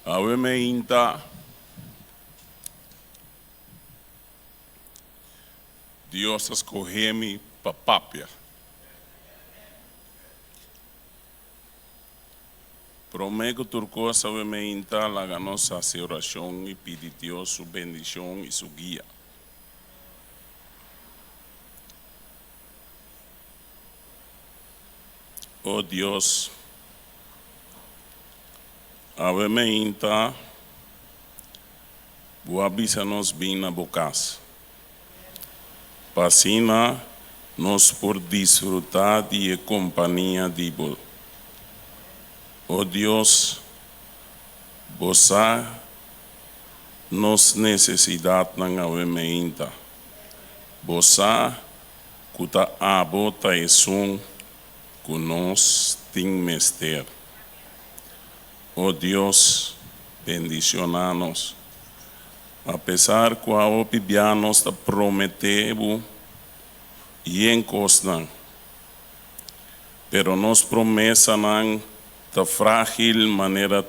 Awe meinta Dios a skohe mi pa papia. Promé ku tur kos awe meinta laga nos hasi orashon i pidi Dios su bendishon i su guia. O Dios, awe meinta Bo a bisa nos bin na Bo kas, pa asina nos por disfrutá di e kompania di Bo. O Dios, Bo sa nos nesesidatnan awe meinta. Bo sa ku ta abo ta esun ku nos tin mester. O Dios, bendishoná nos. Apesar ku a hopi bia nos ta prometé bo yen kosnan, pero nos promesanan ta frágil manera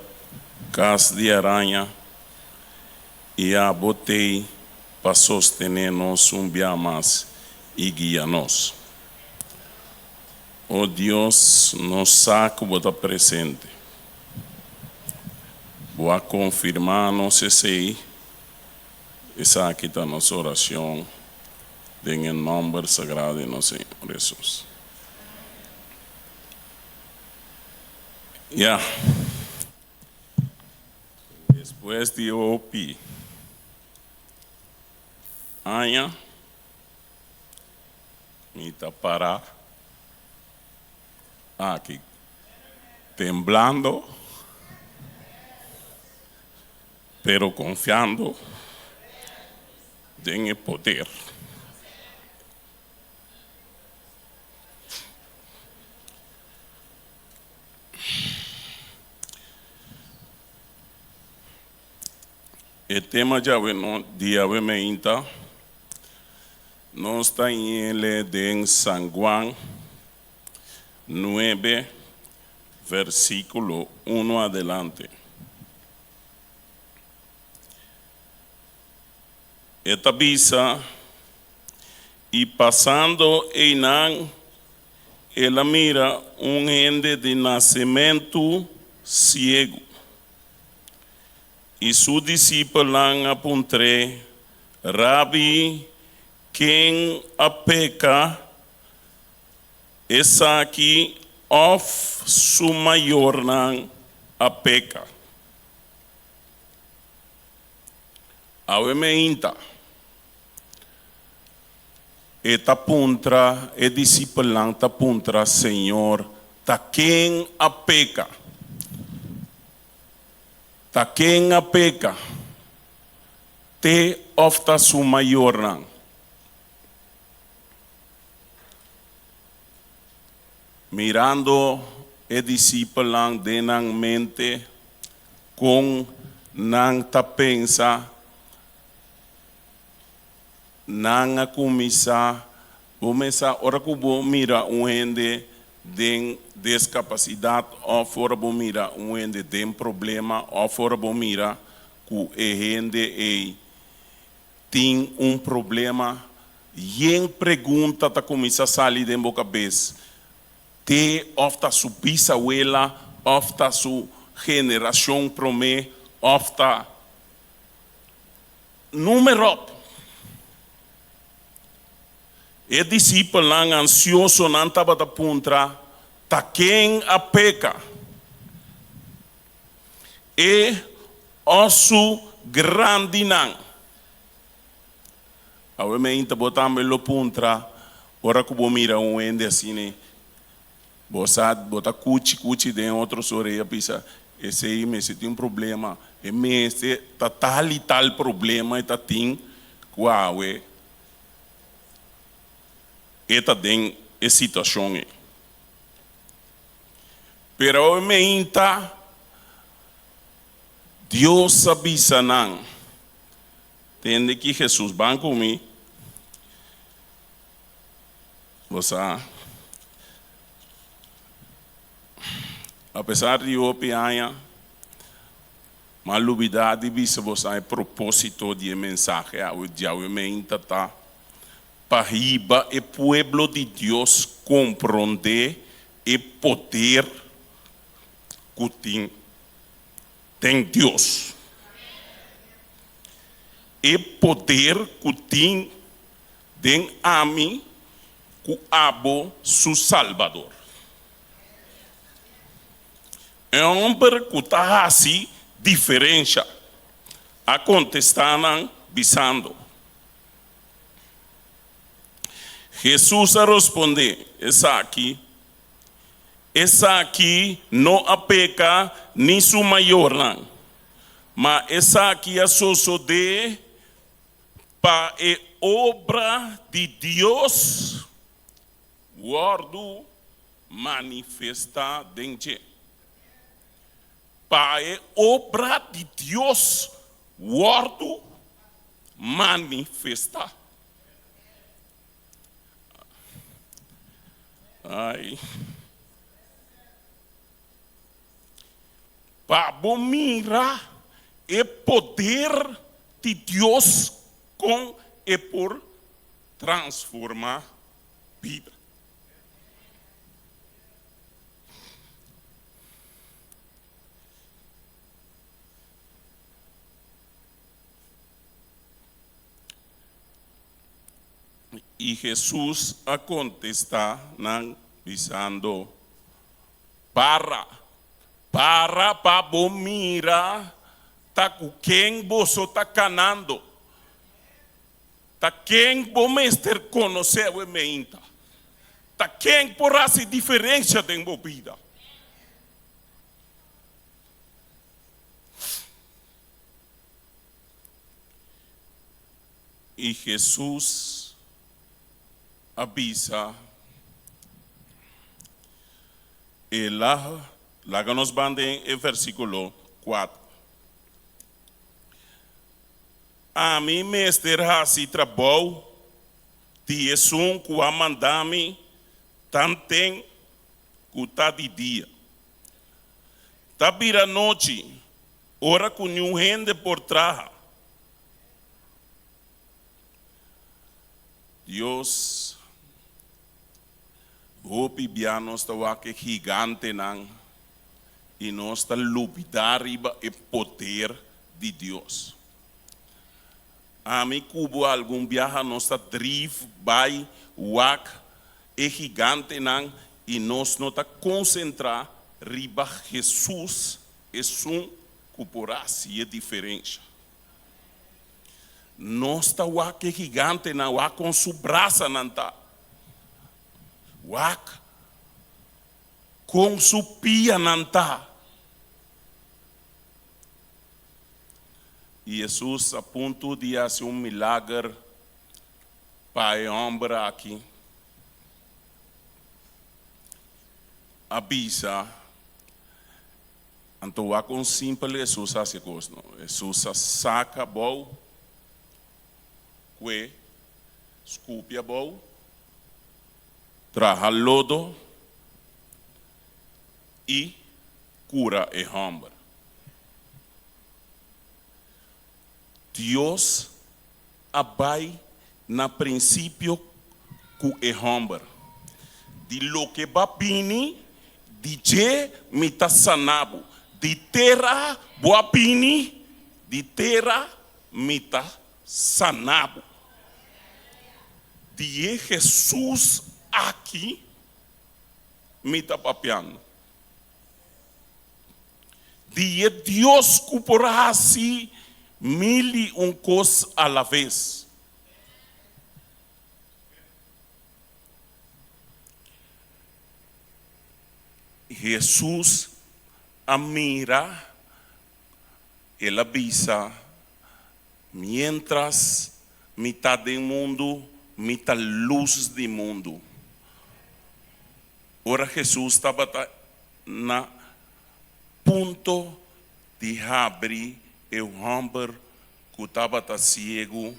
kas di araña, i abo t'ei pa sostené nos un bia mas i guia nos. O Dios, nos sa ku bo ta presente. Bo a konfirmá nos esei. Esaki ta nos orashon den e nòmber sagrado di nos Señor Hesus. Ya. Despues di hopi aña mi ta para aki temblando pero confiando den e poder. E tema djawe no di awe meinta nos ta yele den San Juan nuebe versiculo uno adelante. E ta bisa, I pasando einan El a mira un hende di nasementu siegu, i su disipelnan a puntr'é, Rabi, ken a peka, esaki òf su mayornan a peka? Awe meinta. E ta puntra, e disipelnan ta puntra Señor, Ta ken a peka? Ta ken a peka? T'e òf ta su mayornan? Mirando e disipelnan den nan mente kon nan ta pensa, Nan a kuminsá, bo mesa ora ku bo mira un hende den deskapasidat òf ora bo mira un hende den problema òf ora bo mira ku e hende ei tin un problema, yen pregunta ta kuminsá sali den bo kabes, Te òf ta su bisawela òf ta su generashon promé òf ta. Número. E disipelnan ansiosonan tabata puntra, Ta ken a peka? E òf su grandinan? Awe meinta bo tambe lo puntra ora ku bo mira un hende asina. Bo sa, bo ta kuchi kuchi den otro su orea bisa, esei mester tin un problema, e mester ta tal i tal problema e ta tin ku awe e ta den e situashon ei. Pero awe meinta Dios a bisa nan, tende ki Jesus ban ku mi, Bo sa, apesar di hopi aña, M'a lubidá di bisa boso e propósito di e mensahe awe djawe meinta ta pa hiba e pueblo di Dios komprondé e poder ku tin den Dios. E poder ku tin den ami ku abo su Salbador. E hòmber ku ta hasi diferensha a kontestá nan bisando. Hesus a rospondé, Esaki, esaki no a peka ni su mayornan, ma esaki a sosodé pa e obra di Dios wòrdu manifestá den dje. Pa e obra di Dios wòrdu manifestá. Ai. Pa bo mira e poder di Dios kon e por transformá bida. I Hesus a kontestá nan, bisando, Para, para pa bo mira ta ku ken boso ta kanando. Ta ken bo mester konosé awe meinta? Ta ken por hasi diferensha den bo bida? I Hesus a bisa, El a laga nos ban den e versíkulo kuater. Ami mester hasi trabou di esun ku a manda mi tanten ku ta di dia. Ta bira nochi ora ku niun hende por traha. Dios, hopi bia nos ta wak e gigantenan i nos ta lubidá riba e poder di Dios. Ami ku bo algun biaha nos ta drif bai wak e gigantenan i nos no ta konsentrá riba Hesus esun ku por hasi e diferensha. Nos ta wak e gigantenan, wak kon su brasanan ta, wak kon su pianan ta. I Hesus a punto di hasi un milager pa e hòmber aki. A bisa, Anto wak kon simpel Hesus a hasi e kos, no? Hesus a saka abou, kue, skupi abou, traha lodo i kura e hòmber. Dios a bai na prinsipio ku e hòmber. Di loke ba bini, di dje mi ta sana bo. Di tera bo a bini, di tera mi ta sana bo. Di e Hesus aki mi ta papiando. Di e Dios ku por hasi mil i un kos alaves. Hesus a mira, el a bisa, Miéntras mi ta den mundu, mi ta lus di mundu. Ora Hesus tabata na punto di habri e hòmber ku tabata siegu,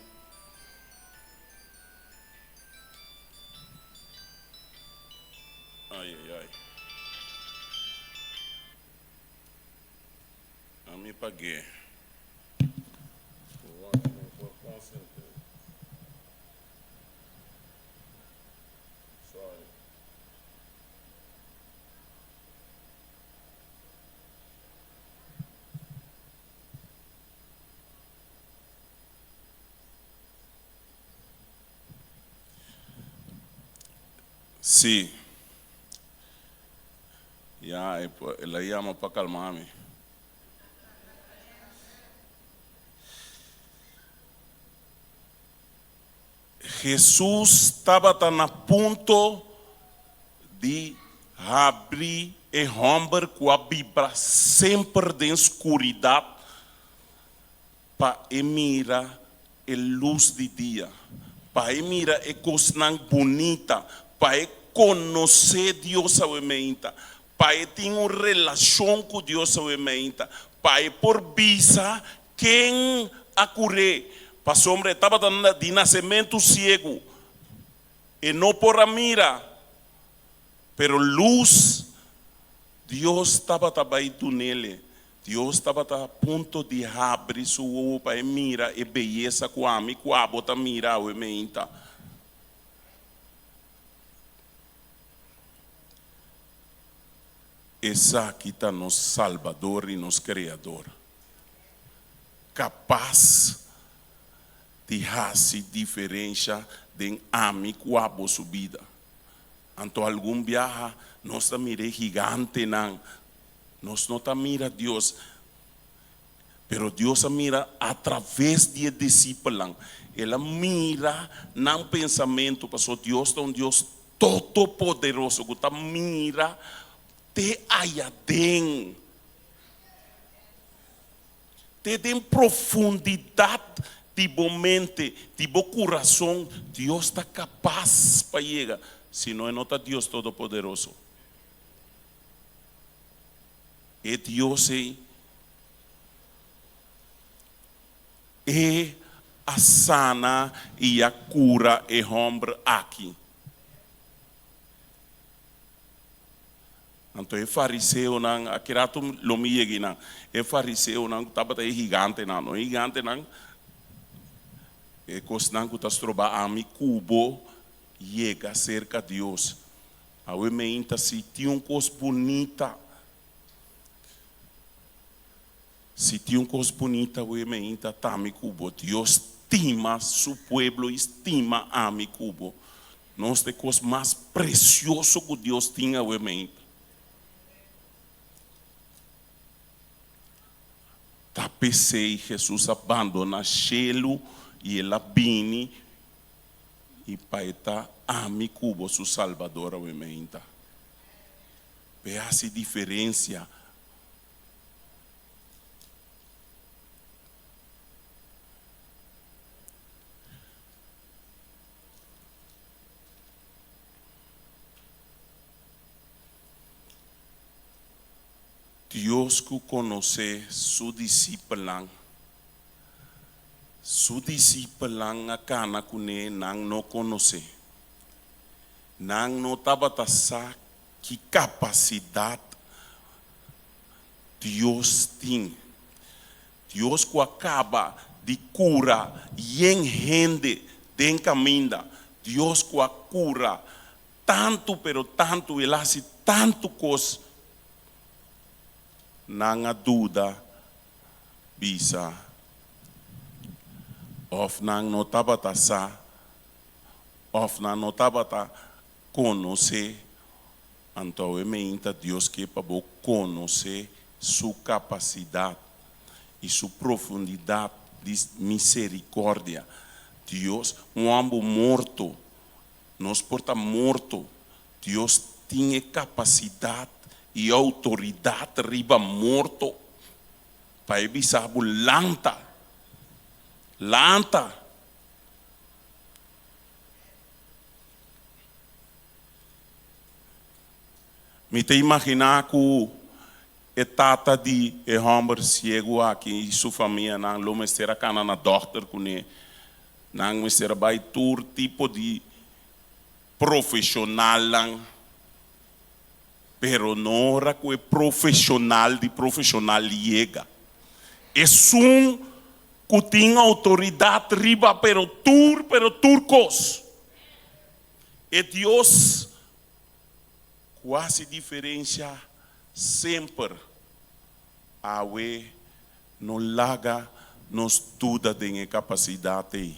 ai ai ai. Ami pag'é. Sorry. Sí. Ya, el a yama pa calma mi. Hesus tabata na punto di habri e hòmber ku a bibra semper den skuridat pa e mira e lus di dia, pa e mira e kosnan bunita, pa e konosé Dios awe meinta, pa e tin un relashon ku Dios awe meinta, pa e por bisa Ken a kur'é? Pasobra e tabata di nasementu siegu, e no por a mira, pero lus Dios tabata bai dun'el. Dios tabata a punto di habri su wowo pa e mira e beyesa ku ami ku abo ta mira awe meinta. Esaki ta nos Salbador i nos Kreador. Kapas di hasi diferensha den ami ku abo su bida. Anto algun biaha nos ta mira e gigantenan, nos no ta mira Dios, pero Dios a mira atraves di e disipelnan. El a mira nan pensamentu, pasobra Dios ta un Dios todopoderoso ku ta mira te aya den. Te den profundidat di bo mente, di bo kurason, Dios ta kapas pa yega, si no e no ta Dios Todopoderoso. E Dios ei, e a sana i a kura e hòmber aki. Anto e fariseonan, aki rato lo mi yega einan, e fariseonan ku tabata e gigantenan, no e gigantenan, e kosnan ku ta stroba ami ku bo yega serka Dios. Awe meinta si tin un kos bunita, si tin un kos bunita awe meinta ta ami ku bo. Dios stima su pueblo i stima ami ku bo. Nos ta e kos mas presioso ku Dios tin awe meinta. Ta p'esei Hesus a bandoná shelu i el a bini i pa e ta ami ku bo su Salbador awe meinta. Pa e hasi diferensia. Dios ku konosé su disipelnan, su disipelnan a kana kuné, nan no konosé. Nan no tabata sa ki kapasidat Dios tin. Dios ku a kaba di kura yen hende den kaminda, Dios ku a kura tantu pero tantu, el a hasi tantu kos, nan a duda bisa òf nan no tabata sa òf nan no tabata konosé. Anto awe meinta Dios ke pa bo konosé Su kapasidat i Su profundidat di miserikòrdia. Dios, un hòmber morto, nos por ta morto, Dios tin e kapasidat i outoridat riba morto pa e bisa bo lanta, lanta. Mi ta imaginá ku e tata di e hòmber siegu aki i su famianan lo mester a kana na dòkter kuné. Nan mester a bai tur tipo di profeshonalnan, pero no ora ku e profeshonal di profeshonal yega. Esun ku tin outoridat riba pero tur pero tur kos. E Dios ku hasi diferensha semper. Awe no laga nos duda den e kapasidat ei.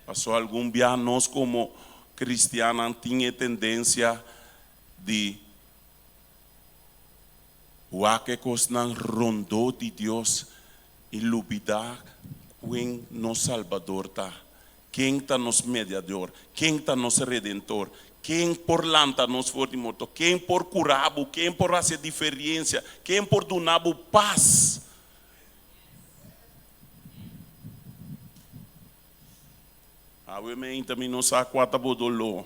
Pasobra algun bia nos komo kristiannan tin e tendensia di wak e kosnan rondó di Dios i lubidá ken nos Salbador ta, ken ta nos Mediador, ken ta nos Redentor, ken por lanta nos for di morto, ken por kura bo, ken por hasi e diferensia, ken por duna bo pas. Awe meinta mi no sa kua ta bo doló.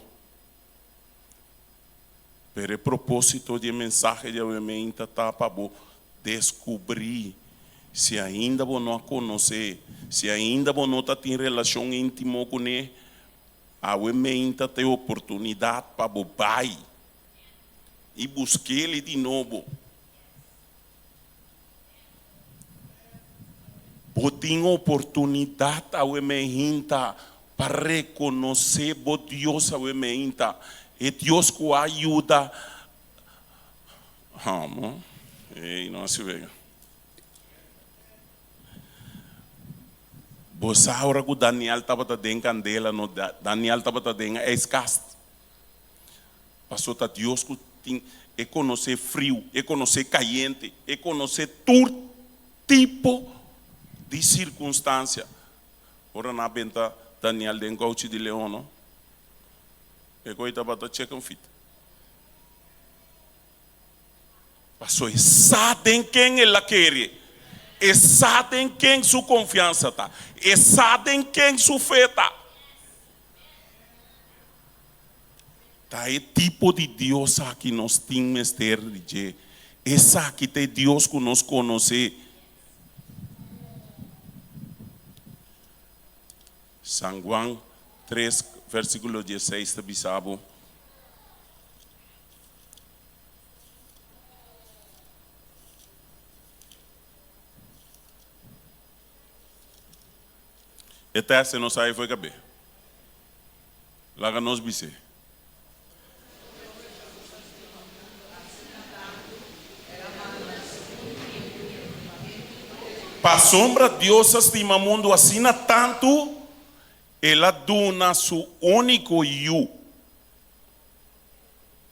Pero e propósito di e mensahe di awe meinta ta pa bo deskubrí si ainda bo no a konosé, si ainda bo no ta tin relashon íntimo kuné, awe meinta ta e oportunidat pa bo bai i busk'El di nobo. Bo tin oportunidat awe meinta pa rekonosé bo Dios awe meinta, e Dios ku a yuda. Amo, ey no hasi wega. Bo sa ora ku Daniel tabata den kandela, no, Daniel tabata den ijskast. Paso ta Dios ku tin, e konosé friu, e konosé kayente, e konosé tur tipo di sirkunstansia. Ora nan a benta Daniel den kouchi di leon, no, e koi tabata chicken feet. Paso e sa den ken el a kere, e sa den ken su konfiansa ta, e sa den ken su fe ta. Ta e tipo di Dios aki nos tin mester di dje. Esaki ta e Dios ku nos konosé. San Juan tres versíkulo dieseis ta bisa bo. E tèst e no sa e foi kab'é. Laga nos bis'é. Pasobra Dios a stima mundu asina tantu, El a duna Su úniko Yu,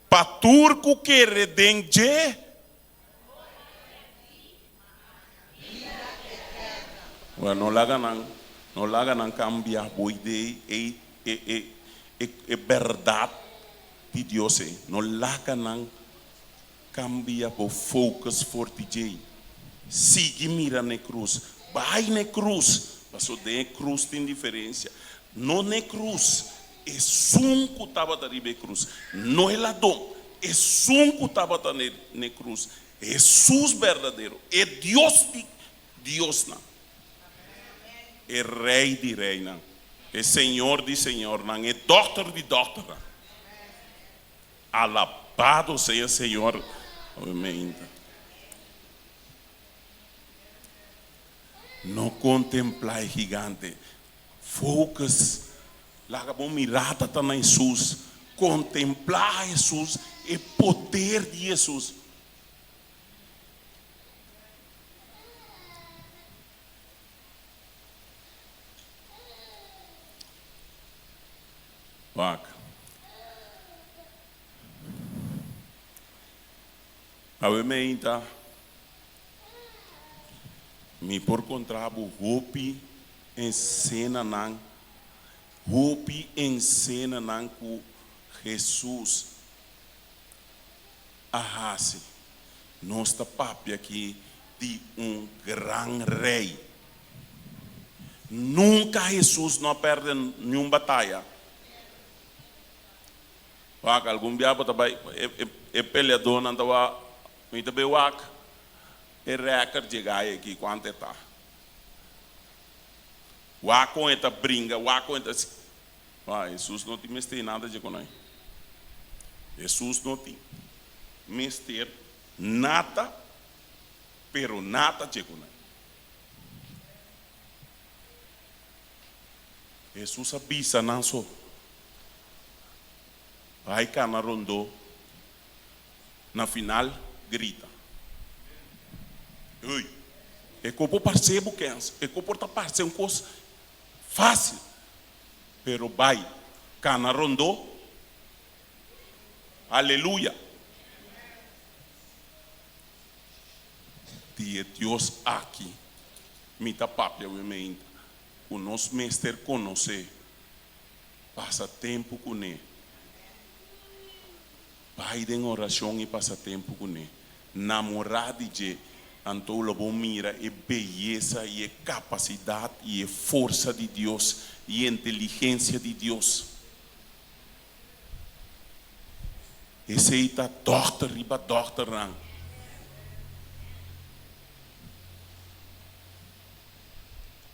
pa tur ku kere den dje, Bueno, no laga nan, no laga nan cambia bo idee ei, e, e, e, e berdad di Dios ei. No laga nan cambia bo focus for di djei. Sigui mira n'e cruz. Bai n'e cruz, paso den e cruz tin diferencia. No n'e cruz, esun cu tabata riba e cruz, no e ladon, esun cu tabata n'e cruz, Hesus berdadero, e Dios di diosnan, e Rei di reinan, e Señor di señornan, e Dòkter di dòkternan. Alabado sea Señor. Amén. No kontemplá e gigante. Focus, laga bo mirada ta na Hesus. Kontemplá Hesus, e poder di Hesus. Wak. Awe meinta mi por kontra bo hopi ensenanan, hopi ensenanan ku Hesus a hasi. Nos ta papia aki di un gran rei. Nunka Hesus no a pèrdè niun bataya. Wak, algun bia bo ta bai, e peleadónan ta wak, mi ta bai wak e rèkòrt dje gai aki, kuantu e ta. Wak kon e ta bringa, wak kon e ta. Wak, Hesus no tin mester nada dje konai. Hesus no tin mester nada, pero nada dje konai. Hesus a bisa nan so, Bai kana rondó, na final grita. Ui, e ko por parse bo kens, e ko por ta parse un kos fásil, pero bai kana rondó. Aleluya! Di e Dios aki mi ta papia awe meinta, ku nos mester konosé, pasa tempu kuné, bai den orashon i pasa tempu kuné, namorá di dje, anto lo bo mira e beyesa i e kapasidat i e forsa di Dios i e inteligensia di Dios. Esei ta dòkter riba dòkternan.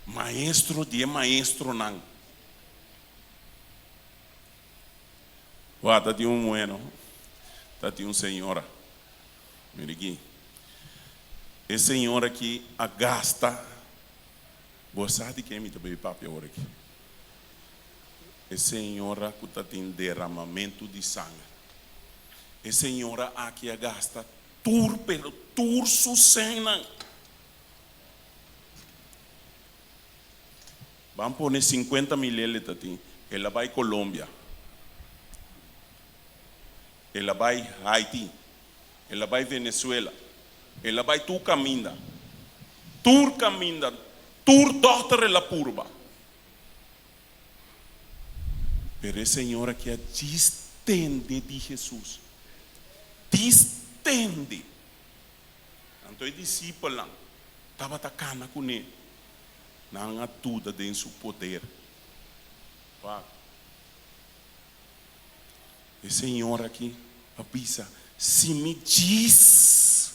Maestro di e maestronan. Wak, ta tin un muhé no, ta tin un señora. Mira aki. E señora aki a gasta, bo sa di ken mi ta bay papia awor aki. E señora ku ta tin deramamentu di sanger. E señora aki a gasta tur pero tur su sènnan. Ban pone sinkuenta mil el e ta tin. El a bai Colombia. El a bai Haiti. El a bai Venezuela. El a bai tur kaminda. Tur kaminda, tur dòkter el a purba. Pero e señora ki a djis tende di Hesus, djis tende. Anto e disipelnan tabata kana kuné, nan a duda den su poder. Wak, e señora aki a bisa, Si mi djis,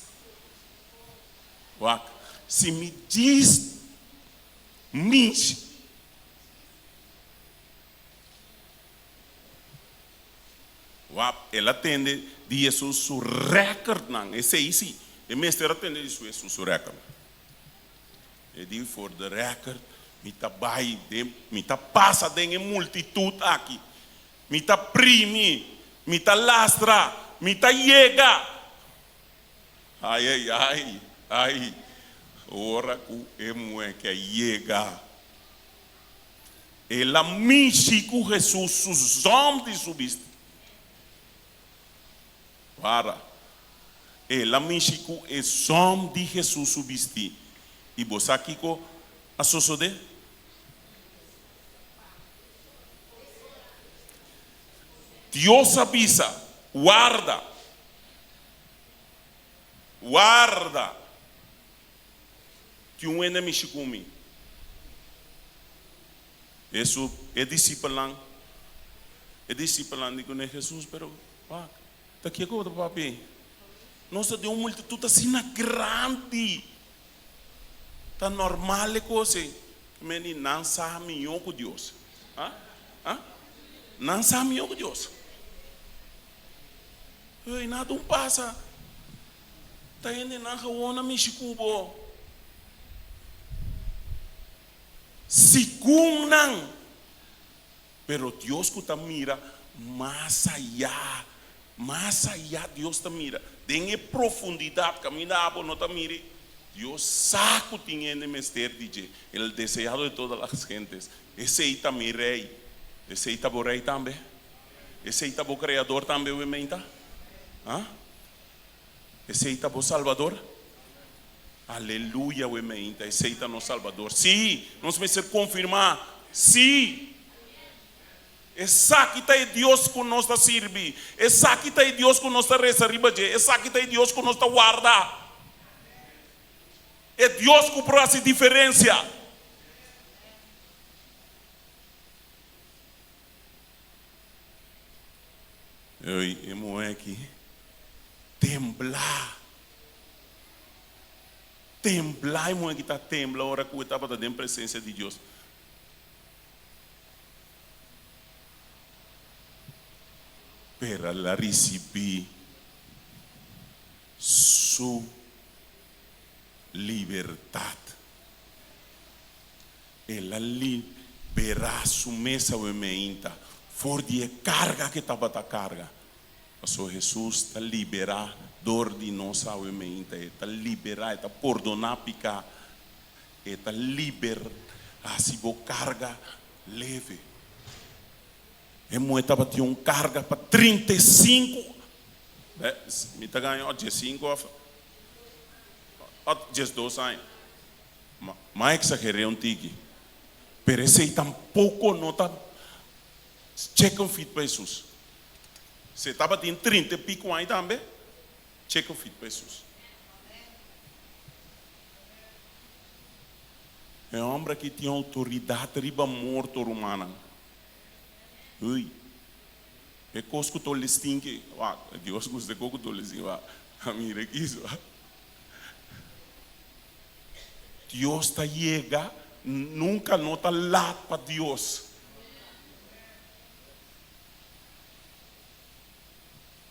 wak, si mi djis Mishi. Wap, el a tende di Hesus su rèkòrtnan. Esei si, e mester a tende di su Hesus su rèkòrtnan. E di, For the record, mi ta bai den, mi ta pasa den e multitut aki. Mi ta primi, mi ta lastra, mi ta yega. Ai ai ai ai ora ku e muhé ke a yega el a mishi ku Hesus su zòm di su bisti. Wara, el a mishi ku e zòm di Hesus su bisti. I bo sa kiko a sosodé? Dios a bisa, Warda! Warda! Tin un hende mishi ku mi. Hesus, e disipelnan, e disipelnan di kuné Hesus, pero wak, ta kiko bo ta papia ei? Nos ta den un multitut asina grandi. Ta normal e kos ei. Meni nan sa mihó ku Dios. Ha? Ha? Nan sa mihó ku Dios. Ey, nada un pasa. Ta hendenan gewoon a mishi ku bo. Segun nan. Pero Dios ku ta mira mas ayá, mas ayá Dios ta mira. Den e profundidat kaminda abo no ta mira, Dios sa ku tin hende mester di dje. El deseado de todas las gentes. Esei ta mi Rei. Esei ta bo Rei tambe? Esei ta bo Kreador tambe, wi meinta? Ha? Esei ta bo Salbador? Aleluya, wi meinta, esei ta nos Salbador. Sí, nos mester konfirmá, sí! Esaki ta e Dios ku nos ta sirbi. Esaki ta e Dios ku nos ta resa riba dje. Esaki ta e Dios ku nos ta warda. E Dios ku por hasi diferensia. Ey, e muhé aki tembla. Tembla, e muhé aki ta tembla ora ku e tabata den presensia di Dios. Pero el a risibí su libertat. El a li. Liberá su mes awe meinta for di e karga ku e tabata karga. Pasobra Hesus ta liberá dor di nos awe meinta. E ta liberá, e ta pordoná piká, e ta liber hasi bo karga leve. E muhé tabatin un karga pa 35, mi ta gaña òf diesinku òf diesdos aña. M'a eksager'é un tiki, pero esei tampoko no ta chicken feet pa Hesus. Si e tabatin trinta i piku aña tambe, chicken feet pa Hesus. E hòmber aki tin outoridat riba morto, rumannan. Ui, e kos ku ta listinki, wak, Dios gusta e kos ku ta listinki, wak, a mira kiso. Dios ta yega, nunka no ta lat pa Dios.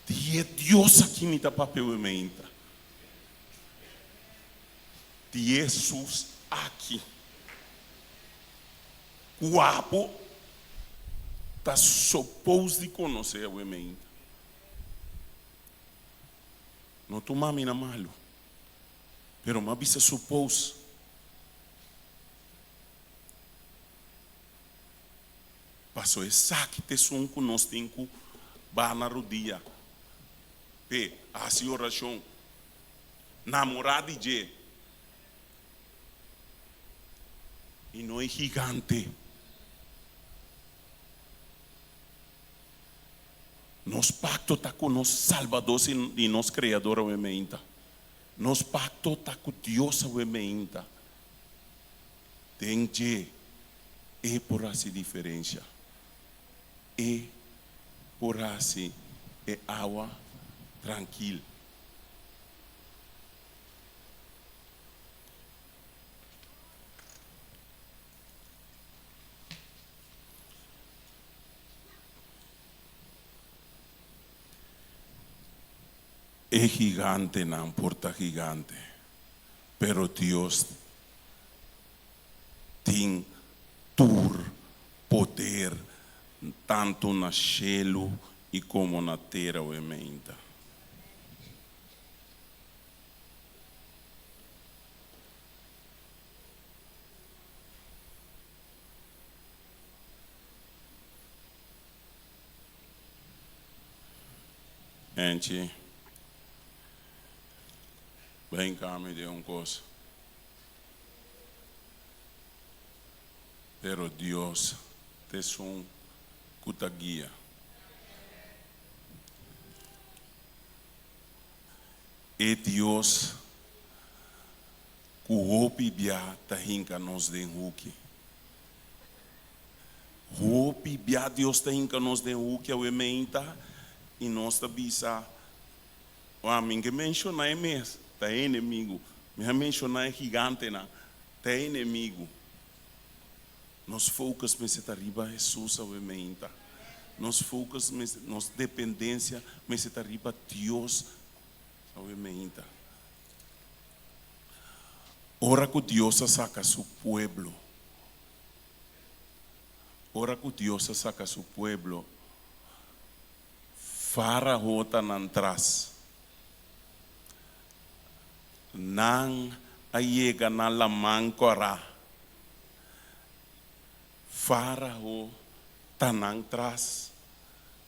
Di e Dios aki mi ta papia awe meinta. Di e Hesus aki. Ku abo ta supos di konosé awe meinta. No tuma mi na malu, pero mi a bisa supos. Paso esaki ta esun ku nos tin ku baha na rudia p'e, hasi orashon, namorá di dje i no e gigante. Nos pakto ta ku nos Salbador i nos Kreador awe meinta. Nos pakto ta ku Dios awe meinta. Den dje e por hasi diferensha. E por hasi e awa trankil. E gigantenan por ta gigante, pero Dios tin tur poder tantu na shelu i komo na tera oe meinta. Enchi, bai hinka mi den un kos. Pero Dios ta esun ku ta guia. E Dios ku hopi bia ta hinka nos den huki. Hopi bia Dios ta hinka nos den huki awe meinta i nos ta bisa, Wak, mi ke menshoná e mes, ta e enemigu. Mi a menshoná e gigantenan, ta e enemigu. Nos focus mester ta riba Hesus awe meinta. Nos focus mester, nos dependencia mester ta riba Dios awe meinta. Ora ku Dios a saka su pueblo, ora ku Dios a saka su pueblo, Fárao ta nan tras. Nan a yega na Laman Kòrá. Fárao ta nan tras.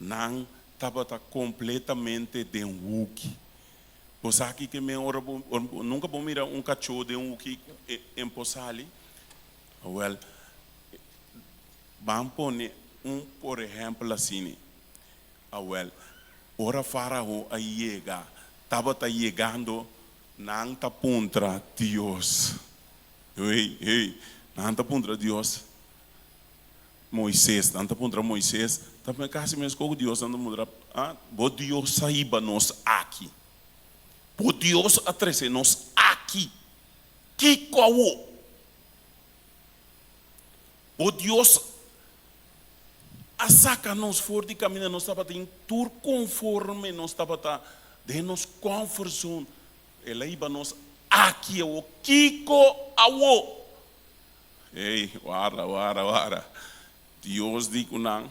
Nan tabata kompletamente den huki. Bo sa kiko men ora bo nunka bo mira un kachó den un huki en por sali? Awèl, ban pone un por ehèmpel asini. Awèl, ora Fárao a yega, tabata yegando, nan ta puntra Dios. Hey, hey, nan ta puntra Dios. Moises, nan ta puntra Moises, ta kasi meskos ku Dios nan ta puntra, ah, bo Dios a hiba nos aki, bo Dios a trese nos aki, kiko awo? Bo Dios a saka nos for di kaminda nos tabatin tur konforme nos tabata den nos comfort zone, el a hiba nos aki awo, kiko awo? Ey, warda, warda, warda. Dios di ku nan,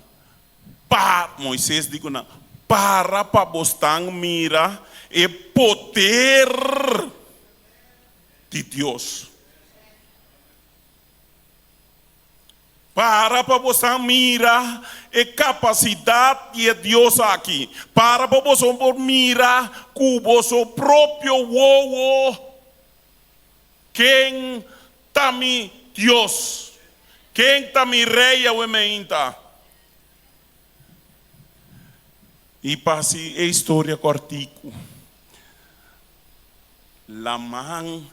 Pa, Moises di ku nan, Para pa bosnan mira e poder di Dios. Para pa boso mira e kapasidat di e Dios aki. Para pa boso por mira ku boso propio wowo ken ta mi Dios, ken ta mi Rei awe meinta. I pa hasi e historia kòrtiku, laman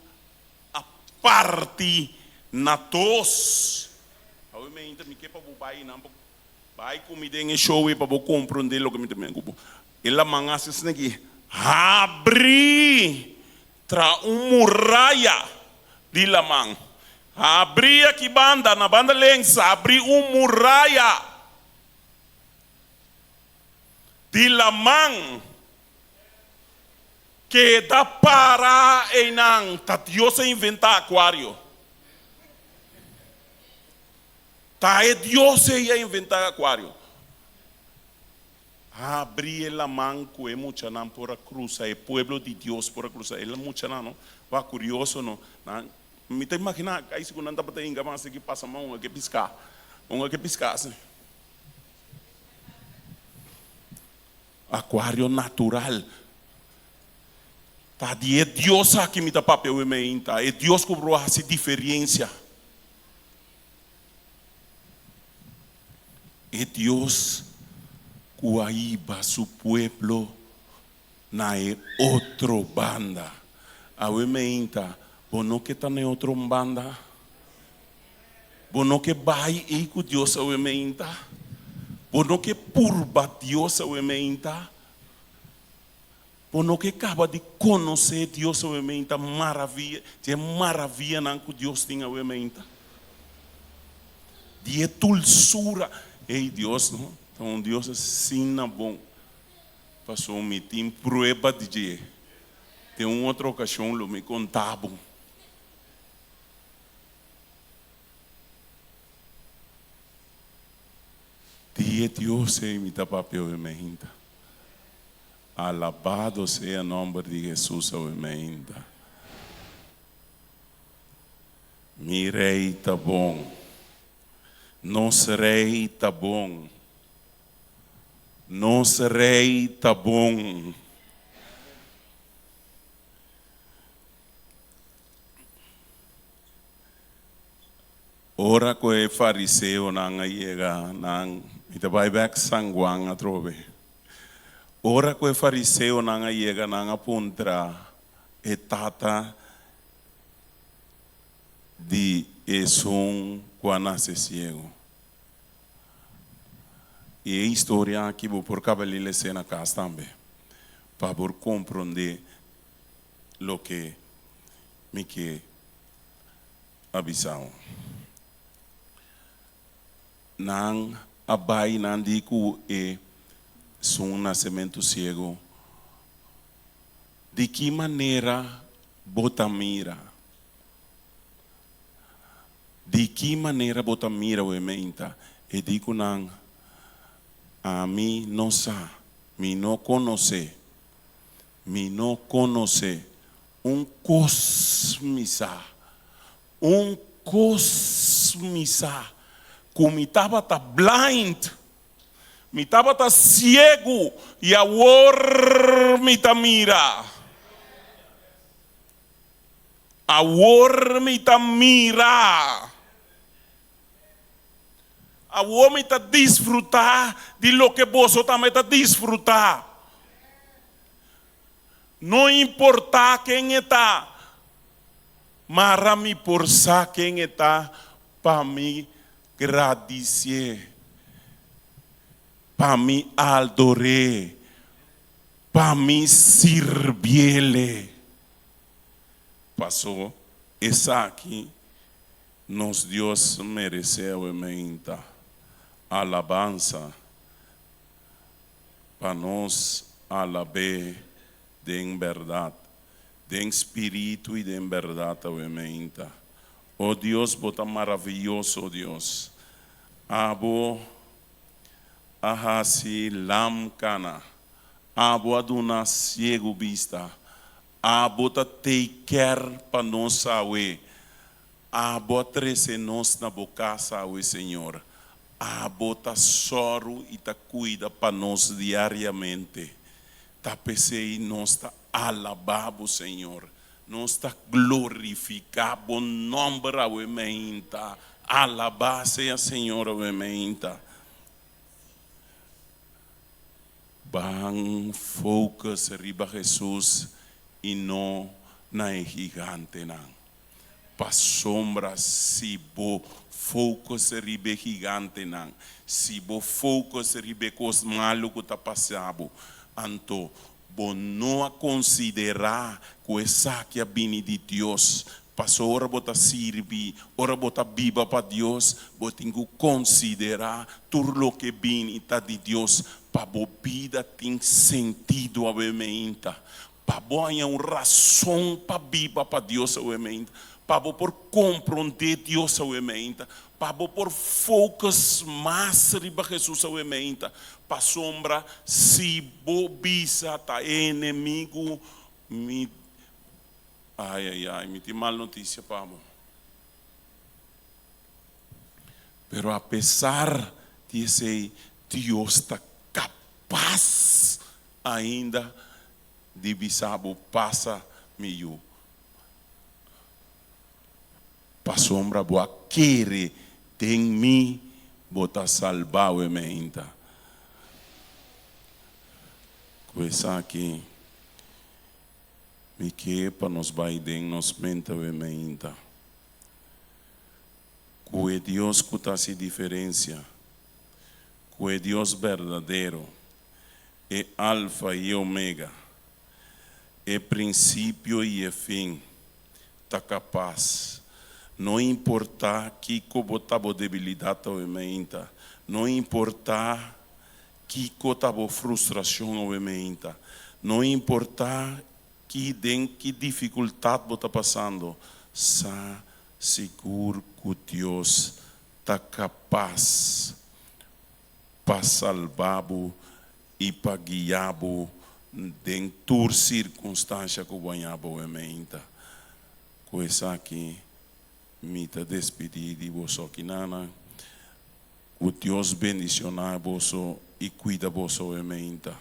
A parti na dos. Awe mi ainda mi ke pa bo bai nan pa bai ku mi den e show ei pa bo komprondé loke mi ta mira ku bo. E laman hasi asina aki, habri tra un muraya di laman. Habri aki banda, na banda lenks, habri un muraya di laman. Keda para einan, ta Dios a inventá akuario. Ta e Dios ei a inventá akuario. Habri e laman ku e muchanan por a krusa, e pueblo di Dios por a krusa. E muchanan no, wak kurioso no. Nan, mi ta imaginá kai si ku nan tabata hinga mas aki pasa man un a ke piská, un a ke piská asina. Akuario natural. Ta di e Dios aki mi ta papia awe meinta, e Dios ku por hasi diferensia. E Dios ku a hiba su pueblo na e otro banda. Awe meinta, bo no ke ta na e otro banda? Bo no ke bai ei ku Dios awe meinta? Bo no ke purba Dios awe meinta? Bo no ke kaba di konosé Dios awe meinta, maravia, di e maravianan ku Dios tin awe meinta? Di e dulsura. Ei, Dios no ta un Dios asina bon. Pasobra mi tin prueba di dje. Den un otro okashon lo mi konta bo. Di e Dios ei mi ta papia awe meinta. Alabado sea nomber di Hesus awe meinta. Mi Rey ta bon. Nos Rey ta bon. Nos Rey ta bon. Ora ku e fariseonan a yega, nan, mi ta bai bèk San Juan atrobe. Ora ku e fariseonan a yega, nan a puntra e tata di esun ku a nase siegu. I e historia aki bo por kaba li les'é na kas tambe, pa por komprondé loke mi ke a bisa bo. Nan a bai, nan di ku e sun nasementu siegu, Di ki manera bo ta mira? Di ki manera bo ta mira bo e meinta? E di ku nan, Ami no sa, mi no konosé. Mi no konosé. Un kos mi sa, un kos mi sa, ku mi tabata blind, mi tabata siegu i awor mi ta mira. Awor mi ta mira. Awor mi ta disfrutá di loke boso tambe ta disfrutá. No importá ken e ta, mara mi por sa ken e ta pa mi gradisié, pa mi aldor'é, pa mi sirbiéle. Pasó esaki nos Dios meresé awe meinta alabansa. Pa nos alab'é den bèrdat, den spiritu i den bèrdat awe meinta. O Dios, bo ta maraviyoso, Dios. Abo a hasi lam kana. Abo a duna siegu bista. Abo ta take care pa nos awe. Abo a trese nos na bo kas awe, Señor. Abo ta sòru i ta kuida pa nos diariamente. Ta p'esei nos ta alabá bo, Señor. Nos ta glorifiká bo nòmber awe meinta. Alabá sea Señor awe meinta. Ban focus riba Hesus i no na e gigantenan. Pasobra si bo focus riba e gigantenan, si bo focus riba e kos malu ku ta pasa bo, anto bo no a konsiderá ku esaki a bini di Dios. Pasobra ora bo ta sirbi, ora bo ta biba pa Dios, bo tin ku konsiderá tur loke bini ta di Dios pa bo bida tin sentido awe meinta. Pa bo haña un rason pa biba pa Dios awe meinta. Pa bo por komprondé Dios awe meinta. Pa bo por focus mas riba Hesus awe meinta. Pasobra si bo bisa ta e enemigu, mi, ai ai ai, mi tin mal notisia pa bo. Pero apesar di esei, Dios ta kapas ainda di bisa bo pasa mi yu, pasobra bo a kere den mi, bo ta salba awe meinta. Ku esaki mi ke pa nos bai den nos mente awe meinta, ku e Dios ku ta hasi diferensia, ku e Dios berdadero, E Alfa i e Omega, e prinsipio i e fin, ta kapas. No importá kiko bo ta bo debilidat awe meinta, no importá kiko ta bo frustrashon awe meinta, no importá ki den ki difikultat bo ta pasando, sa sigur ku Dios ta kapas pa salba bo i pa guia bo den tur sirkunstansha ku bo haña bo meinta. Ku esaki mi ta despidí di boso akinana. Ku Dios bendishoná boso i kuida boso meinta.